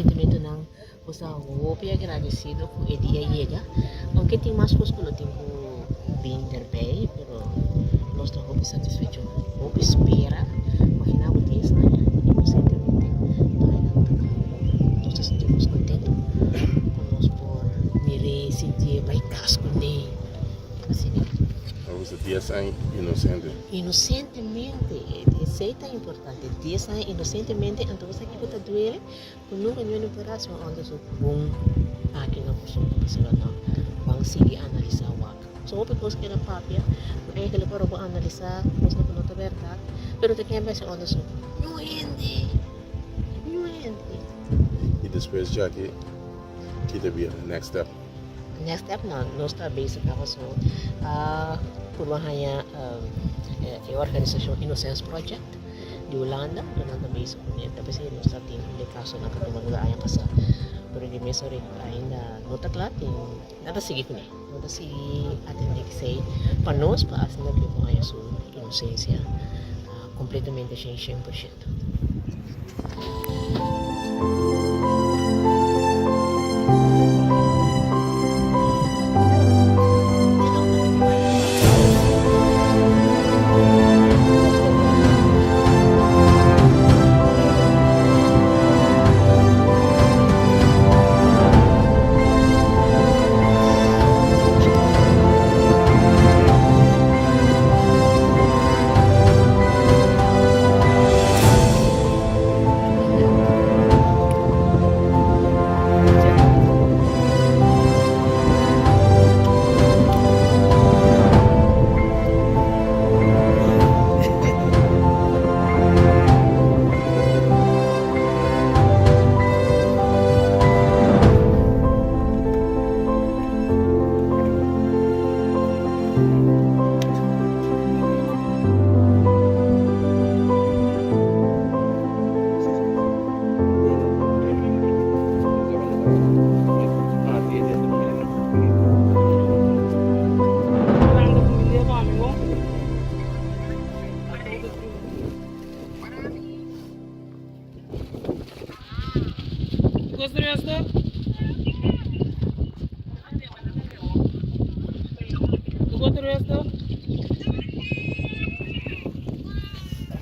Sentimentonan bo ta hopi agradecido cu e dia yega, aunke tin mas cos cu lo tin cu bin derbij, pero nos ta hopi satisfecho, hopi spera, imagina bo dies aña inocentemente toda nan ta caba. Nos ta sinti nos contento cu nos por mir'é, sintié, bay cas cuné, asina. Nos ta dies aña inocente. Inocentemente, esey ta importante, dies aña inocentemente, anto bo sa kico ta duele? Cu nunca ño no por haci un onderzoek bon aki na Corsou, pasobra no ban sigui analisa wak. So hopi cos keda papia, cu eigenlijk ora bo analisa cosnan cu no ta berdad, pero ta ken bay haci onderzoek? Ñu hende! Ñu hende! Y despues djaki ki ta bira next step? Next step no, nos ta bezig caba so a purba haña e organisacion Innocence Project. Di Hulanda, lo nan ta bezig ku ne. Ta p'esei nos ta tin de kasonan ka tuma lugar aña pasá. Pero di mes ora ainda no ta kla tin nan ta sigui kuné. Nan ta sigui atendé esei pa nos pa asina ku e por haña su inosensia kompletamente 100%.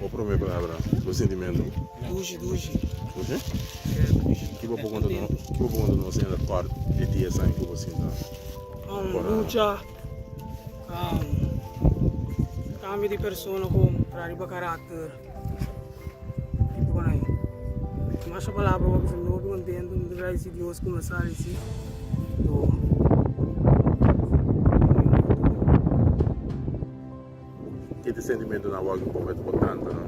Bo prome palabra, bo sentimento. Dushi, dushi. Dushi? Yeah, dushi. Ki bo por konta nos, ki bo por konta nos en kort e dia esaki ku bo sinta? Lucha, kambio di persona ku traha riba karakter, tipo kon ai. Masha palabra bo bisa mi hopi kontento, mi ta gradisi Dios ku mi a sali si. Ki te sentimentonan wak un poco bo tanta no?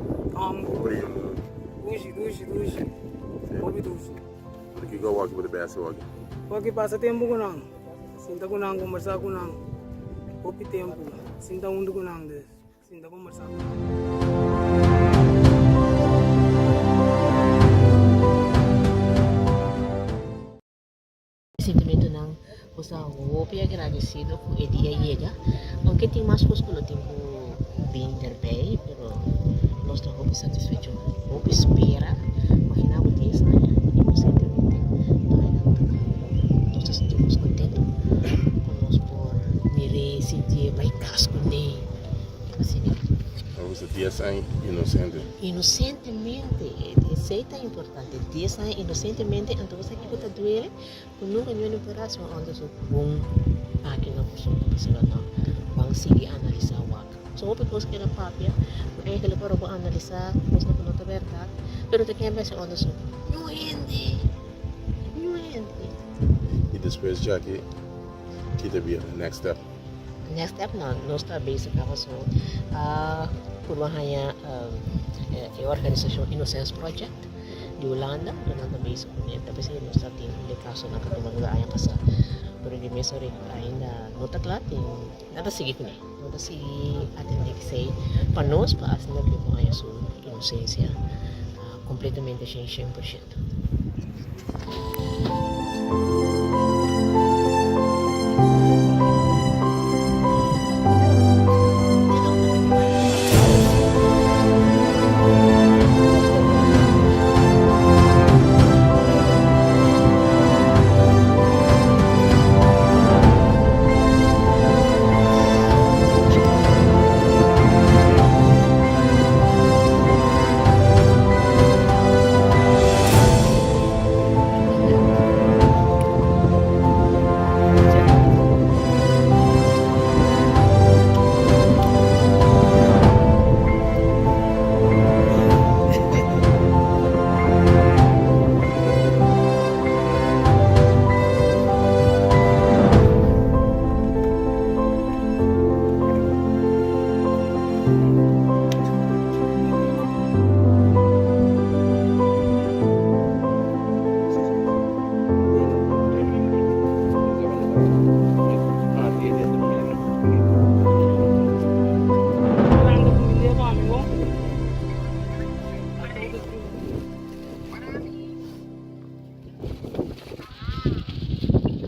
Bo primo. Dushi, dushi, dushi. Hopi dushi. Pero kiko wak bo ta besi wak? Wak pasa tempo ku nan. Sinta ku nan, kombersá ku nan. Hopi tempo. Sinta huntu ku nan dus. Sinta kombersá ku nan. Sentimentonan bo ta hopi agradecido cu e dia yega, aunke tin mas cos cu lo tin cu bin derbij, pero nos ta hopi satisfecho, hopi spera, imagina bo dies aña inocentemente toda nan ta caba, nos ta sinti nos contento cu nos por mir'e, sinti'e, bay cas cun'e, asina. Nos ta dies aña inocente. Inocentemente, esey ta importante, dies aña inocentemente, anto bo sa kico ta duele? Cu nunca ño no por haci un onderzoek bon aki na Corsou, pasobra no ban sigui analisa wak. So hopi cos keda papia, cu eigenlijk ora bo analisa cosnan cu no ta berdad, pero ta ken bay haci onderzoek? Ñu hende! Ñu hende! Y despues djaki, ki ta bira next step? Next step no, nos ta bezig caba so a purba haña e organisacion Innocence Project di Hulanda, lo nan ta bezig cune, ta p'esei nos ta tin de casonan ca tuma lugar aña pasa, pero di mes ora ainda no ta cla, tin nan ta sigui cune, nan ta sigui atende esei pa nos pa asina cu e por haña su inocencia completamente 100%.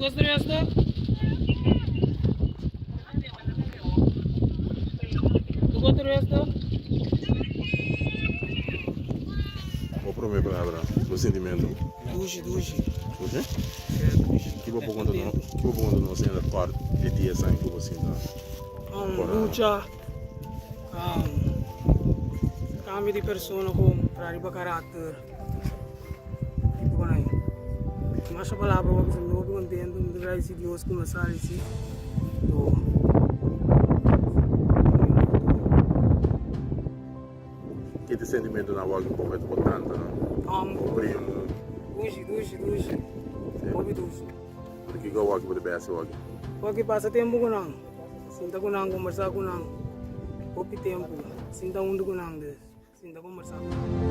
Tur kos resto? Tur kos resto? Bo prome palabra, bo sentimentu. Dushi, dushi. Dushi? Yeah, dushi. Ki bo por konta no, ki bo por konta nos in het kort e dia san ku bo sinta? Lucha, kambio di persona ku traha riba karakter. Tipo ku nan. Masha palabra ku a bisa mi hopi kontentu, mi ta gradisi Dios ku mi a sali si. To. Ki te sentimentunan wak un poko importante no? Bo primo. Dushi, dushi, dushi. Hopi dushi. Di kiko wak bo ta besi wak? Wak pasa tempu ku nan. Sinta ku nan, kombersá ku nan. Hopi tempu. Sinta huntu ku nan dus. Sinta kombersá ku nan.